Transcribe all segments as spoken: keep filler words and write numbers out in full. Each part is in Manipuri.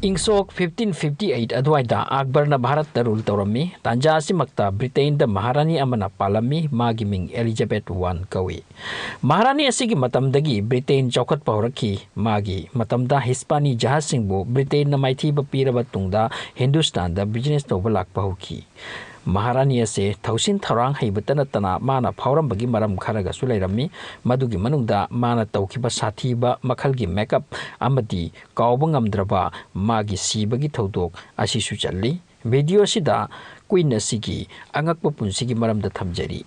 ꯏꯪ ꯁꯣꯛ fifteen fifty eight ꯑꯗꯨꯋꯥꯏꯗ ꯑꯛꯕꯔꯅ ꯚꯥꯔꯠꯇ ꯔꯨꯜ ꯇꯧꯔꯝꯃꯤ꯫ ꯇꯥꯟꯖꯥ ꯑꯁꯤꯃꯛꯇ ꯕ꯭ꯔꯤꯇꯦꯟꯗ ꯃꯍꯥꯔꯥꯅꯤ ꯑꯃꯅ ꯄꯥꯜꯂꯝꯃꯤ꯫ ꯃꯥꯒꯤ ꯃꯤꯡ ꯑꯦꯂꯤꯖꯥꯕꯦꯊ ꯋꯥꯟ ꯀꯧꯏ꯫ ꯃꯍꯥꯔꯥꯅꯤ ꯑꯁꯤꯒꯤ ꯃꯇꯝꯗꯒꯤ ꯕ꯭ꯔꯤꯇꯦꯟ ꯆꯥꯎꯈꯠꯄ ꯍꯧꯔꯛꯈꯤ꯫ ꯃꯥꯒꯤ ꯃꯇꯝꯗ ꯍꯤꯁꯄꯥꯅꯤ ꯖꯍꯥꯖꯁꯤꯡꯕꯨ ꯕ꯭ꯔꯤꯇꯦꯟꯅ ꯃꯥꯏꯊꯤꯕ ꯄꯤꯔꯕ ꯇꯨꯡꯗ ꯍꯤꯟꯗꯨꯁꯇꯥꯟꯗ ꯕꯤꯖꯤꯅꯦꯁ ꯇꯧꯕ ꯂꯥꯛꯄ ꯍꯧꯈꯤ꯫ ꯃꯍꯥꯔꯥꯅꯤ ꯑꯁꯦ ꯊꯧꯁꯤꯟ ꯊꯧꯔꯥꯡ ꯍꯩꯕꯇ ꯅꯠꯇꯅ ꯃꯥꯅ ꯐꯥꯎꯔꯝꯕꯒꯤ ꯃꯔꯝ ꯈꯔꯒꯁꯨ ꯂꯩꯔꯝꯃꯤ꯫ ꯃꯗꯨꯒꯤ ꯃꯅꯨꯡꯗ ꯃꯥꯅ ꯇꯧꯈꯤꯕ ꯁꯥꯊꯤꯕ ꯃꯈꯜꯒꯤ ꯃꯦꯀꯞ ꯑꯃꯗꯤ ꯀꯥꯎꯕ ꯉꯝꯗ꯭ꯔꯕ ꯃꯥꯒꯤ ꯁꯤꯕꯒꯤ ꯊꯧꯗꯣꯛ ꯑꯁꯤꯁꯨ ꯆꯜꯂꯤ꯫ ꯚꯤꯗꯤꯑꯣ ꯑꯁꯤꯗ ꯀ꯭ꯋꯤꯟ ꯑꯁꯤꯒꯤ ꯑꯉꯛꯄ ꯄꯨꯟꯁꯤꯒꯤ ꯃꯔꯝꯗ ꯊꯝꯖꯔꯤ꯫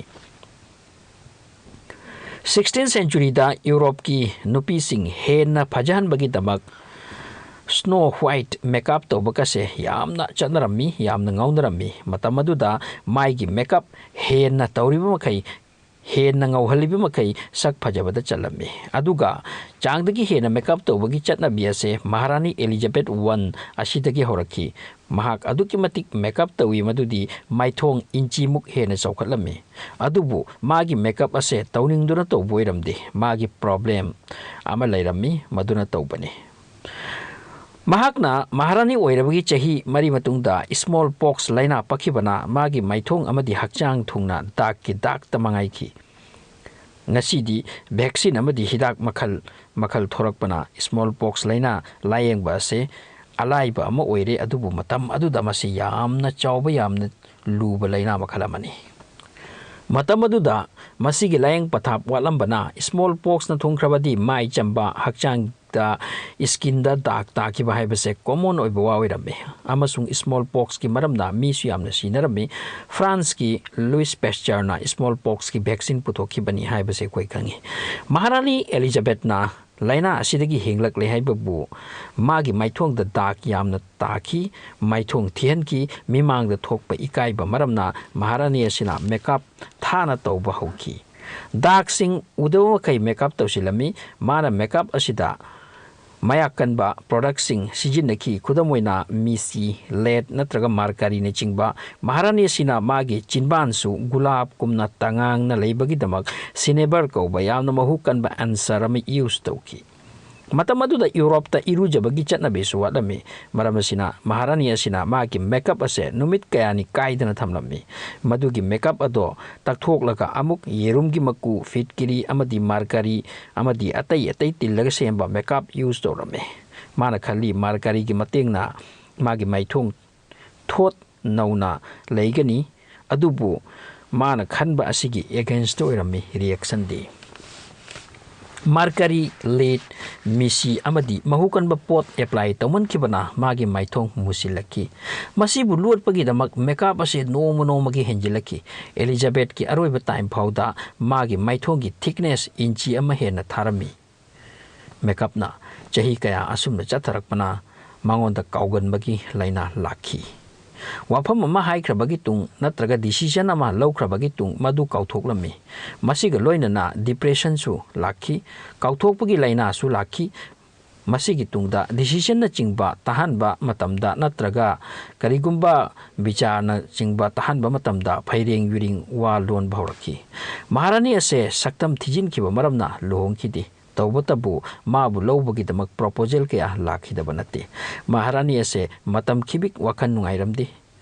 Sixteenth centuryꯗ ꯌꯨꯔꯣꯞꯀꯤ ꯅꯨꯄꯤꯁꯤꯡ ꯍꯦꯟꯅ ꯐꯖꯍꯟꯕꯒꯤꯗꯃꯛ ꯁ꯭ꯅꯣ ꯋꯥꯏꯠ ꯃꯦꯀꯞ ꯇꯧꯕꯒꯁꯦ ꯌꯥꯝꯅ ꯆꯠꯅꯔꯝꯃꯤ, ꯌꯥꯝꯅ ꯉꯥꯎꯅꯔꯝꯃꯤ꯫ ꯃꯇꯝ ꯑꯗꯨꯗ ꯃꯥꯏꯒꯤ ꯃꯦꯀꯞ ꯍꯦꯟꯅ ꯇꯧꯔꯤꯕ ꯃꯈꯩ, ꯍꯦꯟꯅ ꯉꯧꯍꯜꯂꯤꯕ ꯃꯈꯩ ꯁꯛ ꯐꯖꯕꯗ ꯆꯜꯂꯝꯃꯤ꯫ ꯑꯗꯨꯒ ꯆꯥꯡꯗꯒꯤ ꯍꯦꯟꯅ ꯃꯦꯀꯞ ꯇꯧꯕꯒꯤ ꯆꯠꯅꯕꯤ ꯑꯁꯦ ꯃꯍꯥꯔꯥꯅꯤ ꯑꯦꯂꯤꯖꯥꯕꯦꯊ ꯋꯥꯟ ꯑꯁꯤꯗꯒꯤ ꯍꯧꯔꯛꯈꯤ꯫ ꯃꯍꯥꯛ ꯑꯗꯨꯛꯀꯤ ꯃꯇꯤꯛ ꯃꯦꯀꯞ ꯇꯧꯏ ꯃꯗꯨꯗꯤ ꯃꯥꯏꯊꯣꯡ ꯏꯟꯆꯤꯃꯨꯛ ꯍꯦꯟꯅ ꯆꯥꯎꯈꯠꯂꯝꯃꯤ꯫ ꯑꯗꯨꯕꯨ ꯃꯥꯒꯤ ꯃꯦꯀꯞ ꯑꯁꯦ ꯇꯧꯅꯤꯡꯗꯨꯅ ꯇꯧꯕ ꯑꯣꯏꯔꯝꯗꯦ, ꯃꯥꯒꯤ ꯄ꯭ꯔꯣꯕ꯭ꯂꯦꯝ ꯑꯃ ꯂꯩꯔꯝꯃꯤ, ꯃꯗꯨꯅ ꯇꯧꯕꯅꯤ꯫ ꯃꯍꯥꯛꯅ ꯃꯍꯥꯔꯥꯅꯤ ꯑꯣꯏꯔꯕꯒꯤ ꯆꯍꯤ ꯃꯔꯤ ꯃꯇꯨꯡꯗ ꯁ꯭ꯃꯣꯜ ꯄꯣꯛꯁ ꯂꯥꯏꯅꯥ ꯄꯛꯈꯤꯕꯅ ꯃꯥꯒꯤ ꯃꯥꯏꯊꯣꯡ ꯑꯃꯗꯤ ꯍꯛꯆꯥꯡ ꯊꯨꯡꯅ ꯗꯥꯛꯀꯤ ꯗꯥꯛꯇ ꯃꯉꯥꯏꯈꯤ꯫ ꯉꯁꯤꯗꯤ ꯚꯦꯛꯁꯤꯟ ꯑꯃꯗꯤ ꯍꯤꯗꯥꯛ ꯃꯈꯜ ꯃꯈꯜ ꯊꯣꯔꯛꯄꯅ ꯁ꯭ꯃꯣꯜ ꯄꯣꯛꯁ ꯂꯥꯏꯅꯥ ꯂꯥꯌꯦꯡꯕ ꯑꯁꯦ ꯑꯂꯥꯏꯕ ꯑꯃ ꯑꯣꯏꯔꯦ, ꯑꯗꯨꯕꯨ ꯃꯇꯝ ꯑꯗꯨꯗ ꯃꯁꯤ ꯌꯥꯝꯅ ꯆꯥꯎꯕ, ꯌꯥꯝꯅ ꯂꯨꯕ ꯂꯥꯏꯅꯥ ꯃꯈꯜ ꯑꯃꯅꯤ꯫ ꯃꯇꯝ ꯑꯗꯨꯗ ꯃꯁꯤꯒꯤ ꯂꯥꯌꯦꯡ ꯄꯊꯥꯞ ꯋꯥꯠꯂꯝꯕꯅ ꯁ꯭ꯃꯣꯜ ꯄꯣꯛꯁꯅ ꯊꯨꯡꯈ꯭ꯔꯕꯗꯤ ꯃꯥꯏ ꯆꯝꯕ, ꯍꯛꯆꯥꯡꯗ, ꯁ꯭ꯀꯤꯟꯗ ꯗꯥꯛ ꯇꯥꯈꯤꯕ ꯍꯥꯏꯕꯁꯦ ꯀꯣꯃꯟ ꯑꯣꯏꯕ ꯋꯥ ꯑꯣꯏꯔꯝꯃꯤ, ꯑꯃꯁꯨꯡ ꯁ꯭ꯃꯣꯜ ꯄꯣꯛꯁꯀꯤ ꯃꯔꯝꯅ ꯃꯤꯁꯨ ꯌꯥꯝꯅ ꯁꯤꯅꯔꯝꯃꯤ꯫ ꯐ꯭ꯔꯥꯟꯁꯀꯤ ꯂꯨꯏꯁ ꯄꯦꯁꯆꯔꯅ ꯁ꯭ꯃꯣꯜ ꯄꯣꯛꯁꯀꯤ ꯚꯦꯛꯁꯤꯟ ꯄꯨꯊꯣꯛꯈꯤꯕꯅꯤ ꯍꯥꯏꯕꯁꯦ ꯑꯩꯈꯣꯏ ꯈꯪꯉꯤ꯫ ꯃꯍꯥꯔꯥꯅꯤ ꯑꯦꯂꯤꯖꯥꯕꯦꯊꯅ ꯂꯥꯏꯅꯥ ꯑꯁꯤꯗꯒꯤ ꯍꯦꯡꯂꯛꯂꯦ ꯍꯥꯏꯕꯕꯨ ꯃꯥꯒꯤ ꯃꯥꯏꯊꯣꯡꯗ ꯗꯥꯛ ꯌꯥꯝꯅ ꯇꯥꯈꯤ, ꯃꯥꯏꯊꯣꯡ ꯊꯤꯍꯟꯈꯤ, ꯃꯤꯃꯥꯡꯗ ꯊꯣꯛꯄ ꯏꯀꯥꯏꯕ ꯃꯔꯝꯅ ꯃꯍꯥꯔꯥꯅꯤ ꯑꯁꯤꯅ ꯃꯦꯀꯞ ꯊꯥꯅ ꯇꯧꯕ ꯍꯧꯈꯤ꯫ ꯗꯥꯛꯁꯤꯡ ꯎꯗꯕ ꯃꯈꯩ ꯃꯦꯀꯞ ꯇꯧꯁꯤꯜꯂꯝꯃꯤ꯫ ꯃꯥꯅ ꯃꯦꯀꯞ ꯑꯁꯤꯗ ꯃꯌꯥꯛ ꯀꯟꯕ ꯄ꯭ꯔꯣꯗꯛꯁꯤꯡ ꯁꯤꯖꯤꯟꯅꯈꯤ, ꯈꯨꯗꯝ ꯑꯣꯏꯅ ꯃꯤꯁꯤ, ꯂꯦꯠ ꯅꯠꯇ꯭ꯔꯒ ꯃꯥꯔꯀꯔꯤꯅꯆꯤꯡꯕ꯫ ꯃꯍꯥꯔꯥꯅꯤ ꯑꯁꯤꯅ ꯃꯥꯒꯤ ꯆꯤꯟꯕꯥꯟꯁꯨ ꯒꯨꯂꯥꯞꯀꯨꯝꯅ ꯇꯉꯥꯡꯅ ꯂꯩꯕꯒꯤꯗꯃꯛ ꯁꯤꯅꯦꯕꯔ ꯀꯧꯕ ꯌꯥꯝꯅ ꯃꯍꯨ ꯀꯟꯕ ꯑꯟꯁꯔ ꯑꯃ ꯌꯨꯁ ꯇꯧꯈꯤ꯫ ꯃꯇꯝ ꯑꯗꯨꯗ ꯌꯨꯔꯣꯞꯇ ꯏꯔꯨꯖꯕꯒꯤ ꯆꯠꯅꯕꯤꯁꯨ ꯋꯥꯠꯂꯝꯃꯤ꯫ ꯃꯔꯝ ꯑꯁꯤꯅ ꯃꯍꯥꯔꯥꯅꯤ ꯑꯁꯤꯅ ꯃꯥꯒꯤ ꯃꯦꯀꯞ ꯑꯁꯦ ꯅꯨꯃꯤꯠ ꯀꯌꯥꯅꯤ ꯀꯥꯏꯗꯅ ꯊꯝꯂꯝꯃꯤ꯫ ꯃꯗꯨꯒꯤ ꯃꯦꯀꯞ ꯑꯗꯣ ꯇꯛꯊꯣꯛꯂꯒ ꯑꯃꯨꯛ ꯌꯦꯔꯨꯝꯒꯤ ꯃꯀꯨ, ꯐꯤꯠꯀꯤꯔꯤ ꯑꯃꯗꯤ ꯃꯥꯔꯀꯔꯤ ꯑꯃꯗꯤ ꯑꯇꯩ ꯑꯇꯩ ꯇꯤꯜꯂꯒ ꯁꯦꯝꯕ ꯃꯦꯀꯞ ꯌꯨꯁ ꯇꯧꯔꯝꯃꯤ꯫ ꯃꯥꯅ ꯈꯜꯂꯤ ꯃꯥꯔꯀꯔꯤꯒꯤ ꯃꯇꯦꯡꯅ ꯃꯥꯒꯤ ꯃꯥꯏꯊꯣꯡ ꯊꯣꯠ ꯅꯧꯅ ꯂꯩꯒꯅꯤ꯫ ꯑꯗꯨꯕꯨ ꯃꯥꯅ ꯈꯟꯕ ꯑꯁꯤꯒꯤ ꯑꯦꯒꯦꯟꯁꯇ ꯑꯣꯏꯔꯝꯃꯤ ꯔꯤꯌꯦꯛꯁꯟꯗꯤ꯫ ꯃꯥꯔꯀꯔꯤ, ꯂꯤꯠ, ꯃꯤꯁꯤ ꯑꯃꯗꯤ ꯃꯍꯨ ꯀꯟꯕ ꯄꯣꯠ ꯑꯦꯄ꯭ꯂꯥꯏ ꯇꯧꯃꯟꯈꯤꯕꯅ ꯃꯥꯒꯤ ꯃꯥꯏꯊꯣꯡ ꯃꯨꯁꯤꯜꯂꯛꯈꯤ꯫ ꯃꯁꯤꯕꯨ ꯂꯣꯠꯄꯒꯤꯗꯃꯛ ꯃꯦꯀꯞ ꯑꯁꯤ ꯅꯣꯡꯃ ꯅꯣꯡꯃꯒꯤ ꯍꯦꯟꯖꯤꯜꯂꯛꯈꯤ꯫ ꯑꯦꯂꯤꯖꯥꯕꯦꯠꯀꯤ ꯑꯔꯣꯏꯕ ꯇꯥꯏꯝ ꯐꯥꯎꯗ ꯃꯥꯒꯤ ꯃꯥꯏꯊꯣꯡꯒꯤ ꯊꯤꯛꯅꯦꯁ ꯏꯟꯆꯤ ꯑꯃ ꯍꯦꯟꯅ ꯊꯥꯔꯝꯃꯤ꯫ ꯃꯦꯀꯞꯅ ꯆꯍꯤ ꯀꯌꯥ ꯑꯁꯨꯝꯅ ꯆꯠꯊꯔꯛꯄꯅ ꯃꯉꯣꯟꯗ ꯀꯥꯎꯒꯟꯕꯒꯤ ꯂꯥꯏꯅꯥ ꯂꯥꯛꯈꯤ꯫ ꯋꯥꯐꯝ ꯑꯃ ꯍꯥꯏꯈ꯭ꯔꯕꯒꯤ ꯇꯨꯡ ꯅꯠꯇ꯭ꯔꯒ ꯗꯤꯁꯤꯖꯟ ꯑꯃ ꯂꯧꯈ꯭ꯔꯕꯒꯤ ꯇꯨꯡ ꯃꯗꯨ ꯀꯥꯎꯊꯣꯛꯂꯝꯃꯤ꯫ ꯃꯁꯤꯒ ꯂꯣꯏꯅꯅ ꯗꯤꯄ꯭ꯔꯦꯁꯟꯁꯨ ꯂꯥꯛꯈꯤ, ꯀꯥꯎꯊꯣꯛꯄꯒꯤ ꯂꯥꯏꯅꯥꯁꯨ ꯂꯥꯛꯈꯤ꯫ ꯃꯁꯤꯒꯤ ꯇꯨꯡꯗ ꯗꯤꯁꯤꯖꯟꯅꯆꯤꯡꯕ ꯇꯥꯍꯟꯕ ꯃꯇꯝꯗ ꯅꯠꯇ꯭ꯔꯒ ꯀꯔꯤꯒꯨꯝꯕ ꯕꯤꯆꯥꯔꯅꯆꯤꯡꯕ ꯇꯥꯍꯟꯕ ꯃꯇꯝꯗ ꯐꯩꯔꯦꯡ ꯌꯨꯔꯤꯡ ꯋꯥ ꯂꯣꯟꯕ ꯍꯧꯔꯛꯈꯤ꯫ ꯃꯍꯥꯔꯥꯅꯤ ꯑꯁꯦ ꯁꯛꯇꯝ ꯊꯤꯖꯤꯟꯈꯤꯕ ꯃꯔꯝꯅ ꯂꯨꯍꯣꯡꯈꯤꯗꯦ꯫ ꯇꯧꯕꯇꯕꯨ ꯃꯥꯕꯨ ꯂꯧꯕꯒꯤꯗꯃꯛ ꯄ꯭ꯔꯣꯄꯣꯖꯦꯜ ꯀꯌꯥ ꯂꯥꯛꯈꯤꯗꯕ ꯅꯠꯇꯦ꯫ ꯃꯍꯥꯔꯥꯅꯤ ꯑꯁꯦ ꯃꯇꯝ ꯈꯤꯕꯤꯛ ꯋꯥꯈꯜ ꯅꯨꯡꯉꯥꯏꯔꯝꯗꯦ꯫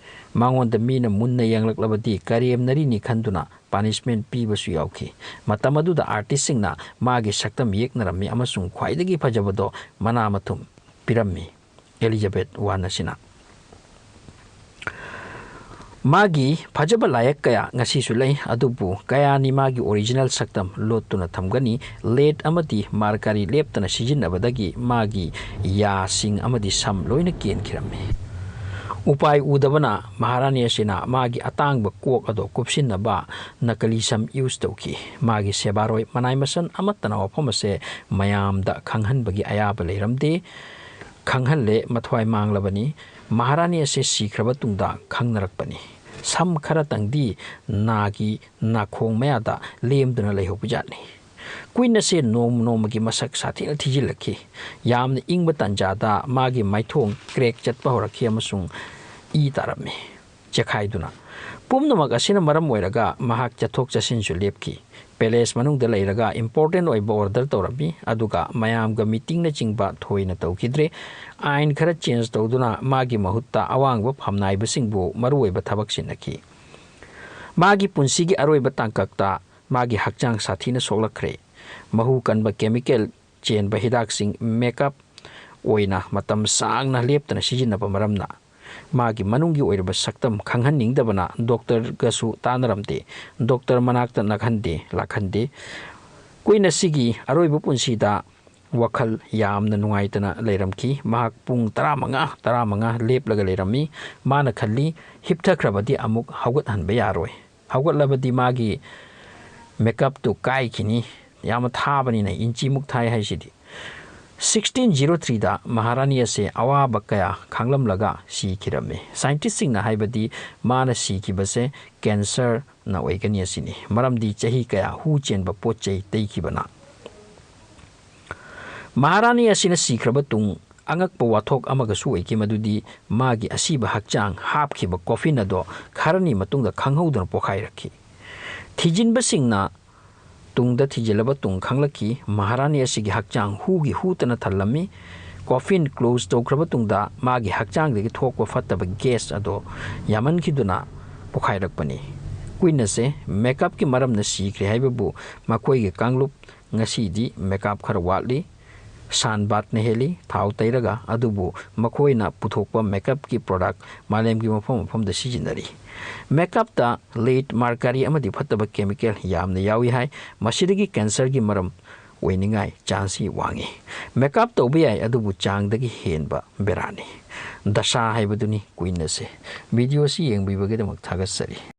ꯃꯉꯣꯟꯗ ꯃꯤꯅ ꯃꯨꯟꯅ ꯌꯦꯡꯂꯛꯂꯕꯗꯤ ꯀꯔꯦꯝꯅꯔꯤꯅꯤ ꯈꯟꯗꯨꯅ ꯄꯥꯅꯤꯁꯃꯦꯟ ꯄꯤꯕꯁꯨ ꯌꯥꯎꯈꯤ꯫ ꯃꯇꯝ ꯑꯗꯨꯗ ꯑꯥꯔꯇꯤꯁꯁꯤꯡꯅ ꯃꯥꯒꯤ ꯁꯛꯇꯝ ꯌꯦꯛꯅꯔꯝꯃꯤ ꯑꯃꯁꯨꯡ ꯈ꯭ꯋꯥꯏꯗꯒꯤ ꯐꯖꯕꯗꯣ ꯃꯅꯥ ꯃꯊꯨꯝ ꯄꯤꯔꯝꯃꯤ꯫ ꯑꯦꯂꯤꯖꯥꯕꯦꯠ ꯋꯥꯔꯟ ꯑꯁꯤꯅ ꯃꯥꯒꯤ ꯐꯖꯕ ꯂꯥꯏꯌꯦꯛ ꯀꯌꯥ ꯉꯁꯤꯁꯨ ꯂꯩ, ꯑꯗꯨꯕꯨ ꯀꯌꯥꯅꯤ ꯃꯥꯒꯤ ꯑꯣꯔꯤꯖꯤꯅꯦꯜ ꯁꯛꯇꯝ ꯂꯣꯠꯇꯨꯅ ꯊꯝꯒꯅꯤ꯫ ꯂꯦꯠ ꯑꯃꯗꯤ ꯃꯥꯔꯀꯥꯔꯤ ꯂꯦꯞꯇꯅ ꯁꯤꯖꯤꯟꯅꯕꯗꯒꯤ ꯃꯥꯒꯤ ꯌꯥꯁꯤꯡ ꯑꯃꯗꯤ ꯁꯝ ꯂꯣꯏꯅ ꯀꯦꯟꯈꯤꯔꯝꯃꯤ꯫ ꯎꯄꯥꯏ ꯎꯗꯕꯅ ꯃꯍꯥꯔꯥꯅꯤ ꯑꯁꯤꯅ ꯃꯥꯒꯤ ꯑꯇꯥꯡꯕ ꯀꯣꯛ ꯑꯗꯣ ꯀꯨꯞꯁꯤꯟꯅꯕ ꯅꯀꯂꯤ ꯁꯝ ꯌꯨꯁ ꯇꯧꯈꯤ꯫ ꯃꯥꯒꯤ ꯁꯦꯕꯥꯔꯣꯏ ꯃꯅꯥꯏ ꯃꯁꯟ ꯑꯃꯠꯇꯅ ꯋꯥꯐꯝ ꯑꯁꯦ ꯃꯌꯥꯝꯗ ꯈꯪꯍꯟꯕꯒꯤ ꯑꯌꯥꯕ ꯂꯩꯔꯝꯗꯦ꯫ ꯈꯪꯍꯜꯂꯦ, ꯃꯊ꯭ꯋꯥꯏ ꯃꯥꯡꯂꯕꯅꯤ꯫ ꯃꯍꯥꯔꯥꯅꯤ ꯑꯁꯦ ꯁꯤꯈ꯭ꯔꯕ ꯇꯨꯡꯗ ꯈꯪꯅꯔꯛꯄꯅꯤ꯫ ꯁꯝ ꯈꯔꯇꯪꯗꯤ ꯅꯥꯒꯤ ꯅꯥꯈꯣꯡ ꯃꯌꯥꯗ ꯂꯦꯝꯗꯨꯅ ꯂꯩꯍꯧꯕꯖꯥꯠꯅꯤ꯫ ꯀ꯭ꯋꯤꯟ ꯑꯁꯦ ꯅꯣꯡꯃ ꯅꯣꯡꯃꯒꯤ ꯃꯁꯛ ꯁꯥꯊꯤꯅ ꯊꯤꯖꯤꯜꯂꯛꯈꯤ꯫ ꯌꯥꯝꯅ ꯏꯪꯕ ꯇꯥꯟꯖꯥꯗ ꯃꯥꯒꯤ ꯃꯥꯏꯊꯣꯡ ꯀ꯭ꯔꯦꯛ ꯆꯠꯄ ꯍꯧꯔꯛꯈꯤ ꯑꯃꯁꯨꯡ ꯏ ꯇꯥꯔꯝꯃꯤ꯫ ꯆꯦꯈꯥꯏꯗꯨꯅ꯫ ꯄꯨꯝꯅꯃꯛ ꯑꯁꯤꯅ ꯃꯔꯝ ꯑꯣꯏꯔꯒ ꯃꯍꯥꯛ ꯆꯠꯊꯣꯛ ꯆꯠꯁꯤꯟꯁꯨ ꯂꯦꯞꯈꯤ꯫ ꯄꯦꯂꯦꯁ ꯃꯅꯨꯡꯗ ꯂꯩꯔꯒ ꯏꯝꯄꯣꯔꯇꯦꯟ ꯑꯣꯏꯕ ꯑꯣꯔꯗꯔ ꯇꯧꯔꯝꯃꯤ, ꯑꯗꯨꯒ ꯃꯌꯥꯝꯒ ꯃꯤꯇꯤꯡꯅꯆꯤꯡꯕ ꯊꯣꯏꯅ ꯇꯧꯈꯤꯗ꯭ꯔꯦ꯫ ꯑꯥꯏꯟ ꯈꯔ ꯆꯦꯟꯖ ꯇꯧꯗꯨꯅ ꯃꯥꯒꯤ ꯃꯍꯨꯠꯇ ꯑꯋꯥꯡꯕ ꯐꯝꯅꯥꯏꯕꯁꯤꯡꯕꯨ ꯃꯔꯨꯑꯣꯏꯕ ꯊꯕꯛ ꯁꯤꯟꯅꯈꯤ꯫ ꯃꯥꯒꯤ ꯄꯨꯟꯁꯤꯒꯤ ꯑꯔꯣꯏꯕ ꯇꯥꯡꯀꯛꯇ ꯃꯥꯒꯤ ꯍꯛꯆꯥꯡ ꯁꯥꯊꯤꯅ ꯁꯣꯛꯂꯛꯈ꯭ꯔꯦ꯫ ꯃꯍꯨ ꯀꯟꯕ ꯀꯦꯃꯤꯀꯦꯜ ꯆꯦꯟꯕ ꯍꯤꯗꯥꯛꯁꯤꯡ ꯃꯦꯀꯞ ꯑꯣꯏꯅ ꯃꯇꯝ ꯁꯥꯡꯅ ꯂꯦꯞꯇꯅ ꯁꯤꯖꯤꯟꯅꯕ ꯃꯔꯝꯅ ꯃꯥꯒꯤ ꯃꯅꯨꯡꯒꯤ ꯑꯣꯏꯔꯕ ꯁꯛꯇꯝ ꯈꯪꯍꯟꯅꯤꯡꯗꯕꯅ ꯗꯣꯛꯇꯔꯒꯁꯨ ꯇꯥꯟꯅꯔꯝꯗꯦ꯫ ꯗꯣꯛꯇꯔ ꯃꯅꯥꯛꯇ ꯅꯛꯍꯟꯗꯦ, ꯂꯥꯛꯍꯟꯗꯦ꯫ ꯀꯨꯏꯟ ꯑꯁꯤꯒꯤ ꯑꯔꯣꯏꯕ ꯄꯨꯟꯁꯤꯗ ꯋꯥꯈꯜ ꯌꯥꯝꯅ ꯅꯨꯡꯉꯥꯏꯇꯅ ꯂꯩꯔꯝꯈꯤ꯫ ꯃꯍꯥꯛ ꯄꯨꯡ ꯇꯔꯥꯃꯉꯥ, ꯇꯔꯥꯃꯉꯥ ꯂꯦꯞꯂꯒ ꯂꯩꯔꯝꯃꯤ꯫ ꯃꯥꯅ ꯈꯜꯂꯤ, "ꯍꯤꯞꯊꯈ꯭ꯔꯕꯗꯤ ꯑꯃꯨꯛ ꯍꯧꯒꯠꯍꯟꯕ ꯌꯥꯔꯣꯏ꯫ ꯍꯧꯒꯠꯂꯕꯗꯤ ꯃꯥꯒꯤ ꯃꯦꯀꯞꯇꯨ ꯀꯥꯏꯈꯤꯅꯤ꯫ ꯌꯥꯝꯅ ꯊꯥꯕꯅꯤꯅ, ꯏꯟꯆꯤꯃꯨꯛ ꯊꯥꯏ ꯍꯥꯏꯁꯤꯗꯤ"꯫ ꯁꯤꯛꯁꯇꯤꯟ ꯖꯤꯔꯣ ꯊ꯭ꯔꯤꯗ ꯃꯍꯥꯔꯥꯅꯤ ꯑꯁꯦ ꯑꯋꯥꯕ ꯀꯌꯥ ꯈꯥꯡꯂꯝꯂꯒ ꯁꯤꯈꯤꯔꯝꯃꯤ꯫ ꯁꯥꯏꯟꯇꯤꯁꯁꯤꯡꯅ ꯍꯥꯏꯕꯗꯤ ꯃꯥꯅ ꯁꯤꯈꯤꯕꯁꯦ ꯀꯦꯟꯁꯔꯅ ꯑꯣꯏꯒꯅꯤ ꯑꯁꯤꯅꯤ꯫ ꯃꯔꯝꯗꯤ ꯆꯍꯤ ꯀꯌꯥ ꯍꯨ ꯆꯦꯟꯕ ꯄꯣꯠ ꯆꯩ ꯇꯩꯈꯤꯕꯅ꯫ ꯃꯍꯥꯔꯥꯅꯤ ꯑꯁꯤꯅ ꯁꯤꯈ꯭ꯔꯕ ꯇꯨꯡ ꯑꯉꯛꯄ ꯋꯥꯊꯣꯛ ꯑꯃꯒꯁꯨ ꯑꯣꯏꯈꯤ, ꯃꯗꯨꯗꯤ ꯃꯥꯒꯤ ꯑꯁꯤꯕ ꯍꯛꯆꯥꯡ ꯍꯥꯞꯈꯤꯕ ꯀꯣꯐꯤꯟ ꯑꯗꯣ ꯈꯔꯅꯤ ꯃꯇꯨꯡꯗ ꯈꯪꯍꯧꯗꯅ ꯄꯣꯈꯥꯏꯔꯛꯈꯤ꯫ ꯊꯤꯖꯤꯟꯕꯁꯤꯡꯅ ꯇꯨꯡꯗ ꯊꯤꯖꯤꯜꯂꯕ ꯇꯨꯡ ꯈꯪꯂꯛꯈꯤ, ꯃꯍꯥꯔꯥꯅꯤ ꯑꯁꯤꯒꯤ ꯍꯛꯆꯥꯡ ꯍꯨꯒꯤ ꯍꯨꯇꯅ ꯊꯜꯂꯝꯃꯤ꯫ ꯀꯣꯐꯤꯟ ꯀ꯭ꯂꯣꯖ ꯇꯧꯈ꯭ꯔꯕ ꯇꯨꯡꯗ ꯃꯥꯒꯤ ꯍꯛꯆꯥꯡꯗꯒꯤ ꯊꯣꯛꯄ ꯐꯠꯇꯕ ꯒ꯭ꯌꯥꯁ ꯑꯗꯣ ꯌꯥꯝꯃꯟꯈꯤꯗꯨꯅ ꯄꯣꯈꯥꯏꯔꯛꯄꯅꯤ꯫ ꯀꯨꯏꯟ ꯑꯁꯦ ꯃꯦꯀꯞꯀꯤ ꯃꯔꯝꯅ ꯁꯤꯈ꯭ꯔꯦ ꯍꯥꯏꯕꯕꯨ ꯃꯈꯣꯏꯒꯤ ꯀꯥꯡꯂꯨꯞ ꯉꯁꯤꯗꯤ ꯃꯦꯀꯞ ꯈꯔ ꯋꯥꯠꯂꯤ꯫ ꯁꯟ ꯕꯥꯠꯅ ꯍꯦꯜꯂꯤ, ꯊꯥꯎ ꯇꯩꯔꯒ, ꯑꯗꯨꯕꯨ ꯃꯈꯣꯏꯅ ꯄꯨꯊꯣꯛꯄ ꯃꯦꯀꯞꯀꯤ ꯄ꯭ꯔꯣꯗꯛ ꯃꯥꯂꯦꯝꯒꯤ ꯃꯐꯝ ꯃꯐꯝꯗ ꯁꯤꯖꯤꯟꯅꯔꯤ꯫ ꯃꯦꯀꯞꯇ ꯂꯤꯗ, ꯃꯥꯔꯀꯔꯤ ꯑꯃꯗꯤ ꯐꯠꯇꯕ ꯀꯦꯃꯤꯀꯦꯜ ꯌꯥꯝꯅ ꯌꯥꯎꯏ ꯍꯥꯏ꯫ ꯃꯁꯤꯗꯒꯤ ꯀꯦꯟꯁꯔꯒꯤ ꯃꯔꯝ ꯑꯣꯏꯅꯤꯡꯉꯥꯏ ꯆꯥꯟꯁꯁꯤ ꯋꯥꯡꯏ꯫ ꯃꯦꯀꯞ ꯇꯧꯕ ꯌꯥꯏ, ꯑꯗꯨꯕꯨ ꯆꯥꯡꯗꯒꯤ ꯍꯦꯟꯕ ꯕꯦꯔꯥꯅꯤ꯫ ꯗꯁꯥ ꯍꯥꯏꯕꯗꯨꯅꯤ ꯀꯨꯏꯟ ꯑꯁꯦ꯫ ꯚꯤꯗꯤꯑꯣ ꯑꯁꯤ ꯌꯦꯡꯕꯤꯕꯒꯤꯗꯃꯛ ꯊꯥꯒꯠꯆꯔꯤ꯫